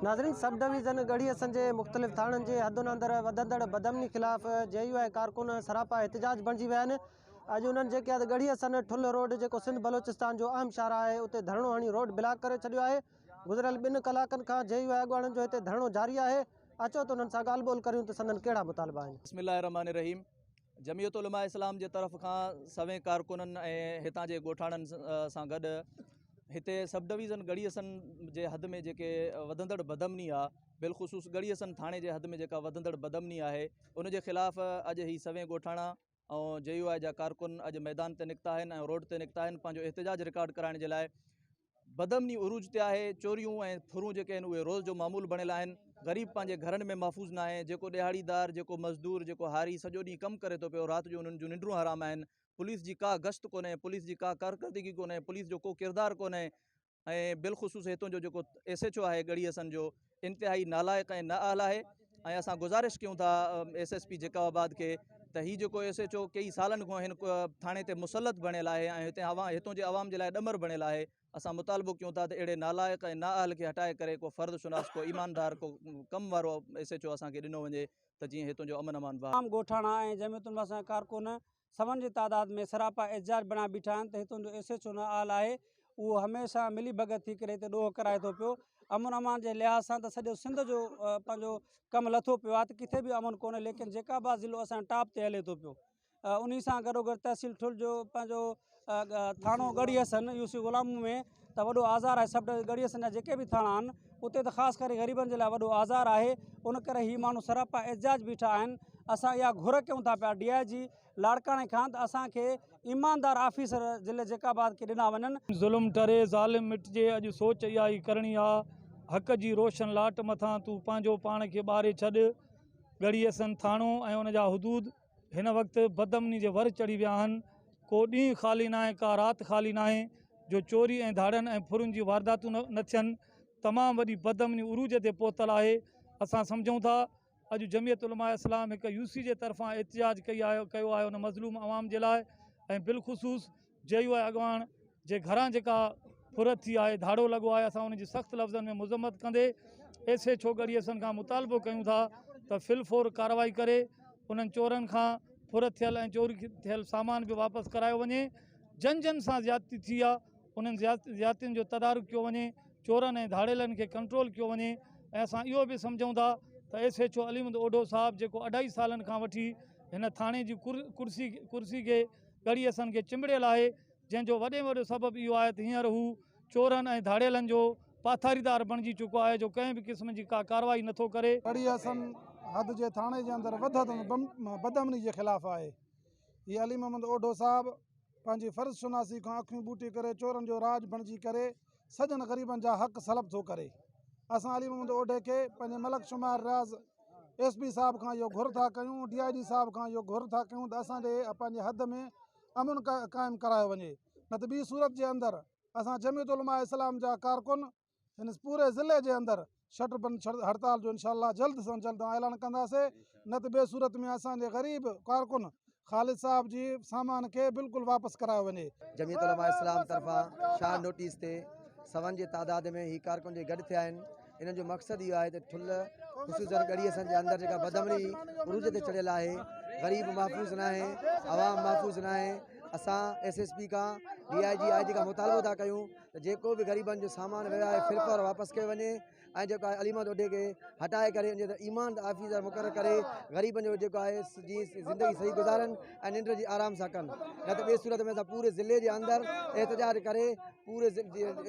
ناظرين sub division Garhi حسن جي مختلف ٿاڻن جي حدن اندر وڌندڙ بدامني خلاف جي يو آء ڪارڪن سراپا احتجاج بڻجي ويا آهن اڄ انهن جيڪي آهي ڳڙهي حسن ٺلهه روڊ جيڪو سنڌ بلوچستان جو اهم شاهراهه آهي اتي ڌرڻو هڻي روڊ بلاڪ ڪري ڇڏيو آهي گذريل ٻن ڪلاڪن کان جي يو آء اڳواڻن جو هتي ڌرڻو جاري آهي اچو ته انهن سان ڳالهه ٻولهه ڪريون ته سندن ڪهڙا مطالبا آهن. بسم الله الرحمٰن الرحيم جمعيت علماء اسلام جي طرف کان سوين ڪارڪنن ۽ هتان جي ڳوٺاڻن سان گڏ هتي سب ڊويزن ڳڙهي حسن جي حد ۾ جيڪي وڌندڙ بدامني آ بالخصوص ڳڙهي حسن ٿاڻي جي حد ۾ جيڪا وڌندڙ بدامني آهي ان جي خلاف اڄ هي سوين ڳوٺاڻا ۽ جي يو آء جا ڪارڪن اڄ ميدان تي نڪتا آهن ۽ روڊ تي نڪتا آهن پنهنجو احتجاج رڪارڊ ڪرائڻ جي لاء بدامني عروج تي آهي، چوريون ۽ ڦرون جيڪي آهن اهي روز جو معمول بڻيل آهن، غريب پنهنجي گهرن ۾ محفوظ ناهي، جيڪو ڏهاڙيدار، جيڪو مزدور، جيڪو هاري سڄو ڏينهن ڪم ڪري ٿو پيو، رات جو انهن جون ننڊون حرام آهن، پوليس جي ڪا گشت ڪونهي، پوليس جي ڪا ڪارڪردگي ڪونهي، پوليس جو ڪو ڪردار ڪونهي ۽ بالخصوص هتون جو جيڪو ايس ايڇ او آهي ڳڙهي حسن جو انتهائي نالائق ۽ نااهل آهي ۽ اسان گذارش ڪيون ٿا ايس ايس پي جيڪب آباد کي ته هي جيڪو ايس ايڇ او ڪيئي سالن کان هن ٿاڻي تي مسلط بڻيل آهي ۽ هتي هتون جي عوام جي لاء ڏمر بڻيل آهي اسان مطالبو ڪيون ٿا ته اهڙي نالائق ۽ نااهل کي هٽائي ڪري ڪو فرض شناس ڪو ايماندار ڪو ڪم وارو ايس ايڇ او اسان کي ڏنو وڃي ته جيئن هتون جو امن امان بحال عام ڳوٺاڻا ۽ جمعيت العلماء جا ڪارڪن سون جي تعداد ۾ سراپا احتجاج بڻائي بيٺا آهن ته هتان جو ايس ايڇ او نااهل آهي اهو هميشه ملي ڀڳت ٿي ڪري هتي ڏوهه ڪرائي ٿو پيو امن امان جي لحاظ سان ته سڄو سنڌ جو پنهنجو ڪم لٿو پيو آهي ته ڪٿي به امن ڪونهي ليڪن جيڪب آباد ضلعو اسان ٽاپ تي هلي ٿو پيو انهي سان گڏو گڏ تحصيل ٺل جو پنهنجو ٿاڻو ڳڙهي حسن يو سي غلامو ۾ ته وڏو آزار آهي سب ڳڙهي حسن جا جيڪي به ٿاڻا آهن اتي ته خاص ڪري غريبن جي لاء وڏو آزار آهي ان ڪري هي ماڻهو سراپا احتجاج بيٺا آهن اسان اها گهر ڪيون ٿا پيا ڊي I جي لاڙڪاڻي کان ته اسان کي ايماندار آفيسر ضلعي جيڪب آباد کي ڏنا وڃن. ظلم ٽري ظالم مٽجي اڄ سوچ اها ئي ڪرڻي آ حق جي روشن لاٽ مٿان تون پنهنجو پاڻ کي ٻاري ڇڏ ڳڙهي حسن ٿاڻو ۽ ان جا حدود هن وقت بدامني جي ور چڙهي ويا آهن، ڪو ڏينهن خالي ناهي ڪا رات خالي ناهي جو چوري ۽ ڌاڙن ۽ ڦرن جون وارداتون نه ٿين، تمام وڏي بدامني عروج تي پهتل آهي، اسان سمجهون ٿا اڄ جمعيت علماء اسلام هڪ يو سي جي طرفان احتجاج ڪيو آهي ان مظلوم عوام جي لاء ۽ بالخصوص جي يو آء اڳواڻ جي گهران جيڪا ڦر ٿي آهي ڌاڙو لڳو آهي اسان ان جي سخت لفظن ۾ مذمت ڪندي ايس ايڇ او ڳڙهي حسن کان مطالبو ڪيون ٿا ته فل فور ڪارروائي ڪري انهن چورن کان ڦر ٿيل ۽ چوري ٿيل سامان به واپس ڪرايو وڃي جن جن سان زيادتي ٿي آهي انهن زيادتين جو تدارڪ ڪيو وڃي چورن ۽ ڌاڙيلن کي ڪنٽرول ڪيو وڃي ۽ اسان اهو به سمجهون ٿا ته S H O Ali Muhammad Odho صاحب جيڪو اڍائي سالن کان وٺي هن ٿاڻي جي ڪرسي ڪرسي کي ڳڙهي حسن کي چنبڙيل آهي، جنهن جو وڏي ۾ وڏو سبب اهو آهي ته هينئر هو چورن ۽ ڌاڙيلن جو پاٿاريدار بڻجي چڪو آهي جو ڪنهن به قسم جي ڪا ڪارروائي نٿو ڪري. ڳڙهي حسن حد جي ٿاڻي جي اندر وڌندڙ بدامني جي خلاف آهي. هي علي محمد اوڍو صاحب پنهنجي فرض شناسي کان اکيون ٻوٽي ڪري چورن جو راڄ بڻجي ڪري سڄن غريبن جا حق سلب ٿو ڪري. اسان علي محمد اوڍي کي پنهنجي ملڪ شمار رياض ايس پي صاحب کان اهو گهر ٿا ڪيون ڊي I جي صاحب کان اهو گهر ٿا ڪيون ته اسان جي پنهنجي حد ۾ امن قائم ڪرايو وڃي نه ته ٻي صورت جي اندر اسان جمعيت علماء اسلام جا ڪارڪن هن پوري ضلعي جي اندر شٽر بند هڙتال جو انشاء الله جلد سان جلد اعلان ڪنداسي نه ته ٻي صورت ۾ اسان جي غريب ڪارڪن خالد صاحب جي سامان کي بلڪل واپس ڪرايو وڃي. جمعيت علماء اسلام طرفان شاهه نوٽيس تي سون جي تعداد ۾ هي ڪارڪن جيڪي گڏ ٿيا آهن انهن جو مقصد اهو آهي ته ٺلهه خصوصن ڳڙهي حسن جي اندر جيڪا بدامني عروج تي چڙهيل آهي غريب محفوظ ناهي عوام محفوظ ناهي اسان ايس ايس پي کان ڊي I جي آء جي کان مطالبو ٿا ڪيون ته جيڪو به غريبن جو سامان ويو آهي ڦر واپس ڪيو وڃي ۽ جيڪو آهي علي محمد اوڍي کي هٽائي ڪري ان جي ايمان آفيسر مقرر ڪري غريبن جو جيڪو آهي جي زندگي صحيح گذارن ۽ ننڊ جي آرام سان ڪن نه ته ٻي صورت ۾ اسان پوري ضلعي جي اندر احتجاج ڪري پوري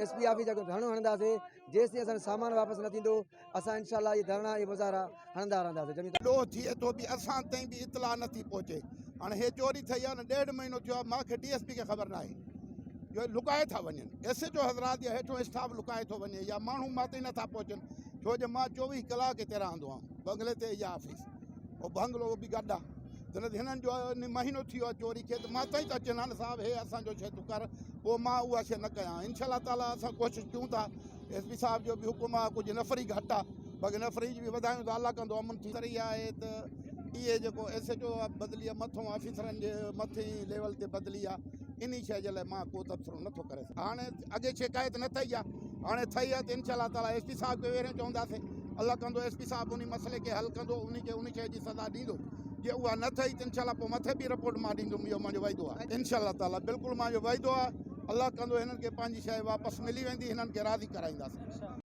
ايس پي آفيس جا ڌرڻو هڻنداسي جيستائين اسان جو سامان واپس نه ٿيندو اسان انشاء الله اهي ڌرڻا اهي مظاهرا هڻندا رهنداسي. ڏوهه ٿئي ٿو به اسان تائين به اطلاع نٿي پهچي هاڻي هي چوري ٿئي آهي نه ڏيڍ مهينو ٿيو آهي مانکي ڊي ايس پي کي خبر ناهي جو لڪائي ٿا وڃن ايس ايچ او حضرات يا هيٺون اسٽاف لڪائي ٿو وڃي يا ماڻهو مان تائين نٿا پهچن ڇو جو مان 24 ڪلاڪ هتي رهندو آهيان بنگلي تي يا آفيس او بنگلو به گڏ آهي ته هنن جو مهينو ٿي ويو آهي چوري کي ته مان تائين ته اچن ها نه صاحب هي اسانجو شي تون ڪر پوء مان اها شي نه ڪيان انشاء الله تعالي اسان ڪوشش ڪيون ٿا ايس پي صاحب جو به حڪم آهي ڪجهه نفري گهٽ آهي باقي نفري جي به وڌايون ته الله ڪندو امن ٿي رهي آهي ته اهي جيڪو ايس ايچ او بدلي آهي مٿو آفيسرن جي مٿي ليول تي بدلي آهي انهي شيء جي لاء مان ڪو تبصرو نٿو ڪري سگهان هاڻي اڳي شڪايت نه ٿي آهي. هاڻي ٿئي آهي ته انشاء الله تعاليٰ ايس پي صاحب کي ويرهين چونداسين الله ڪندو ايس پي صاحب انهي مسئلي کي حل ڪندو انهي کي انهي شيء جي سزا ڏيندو جي اها نه ٿئي ته انشاء الله پوء مٿي به رپورٽ مان ڏيندم اهو منهنجو وعدو آهي انشاء الله تعاليٰ بلڪل منهنجو وعدو آهي الله ڪندو هنن کي پنهنجي شيء واپس ملي ويندي هنن کي راضي ڪرائينداسين.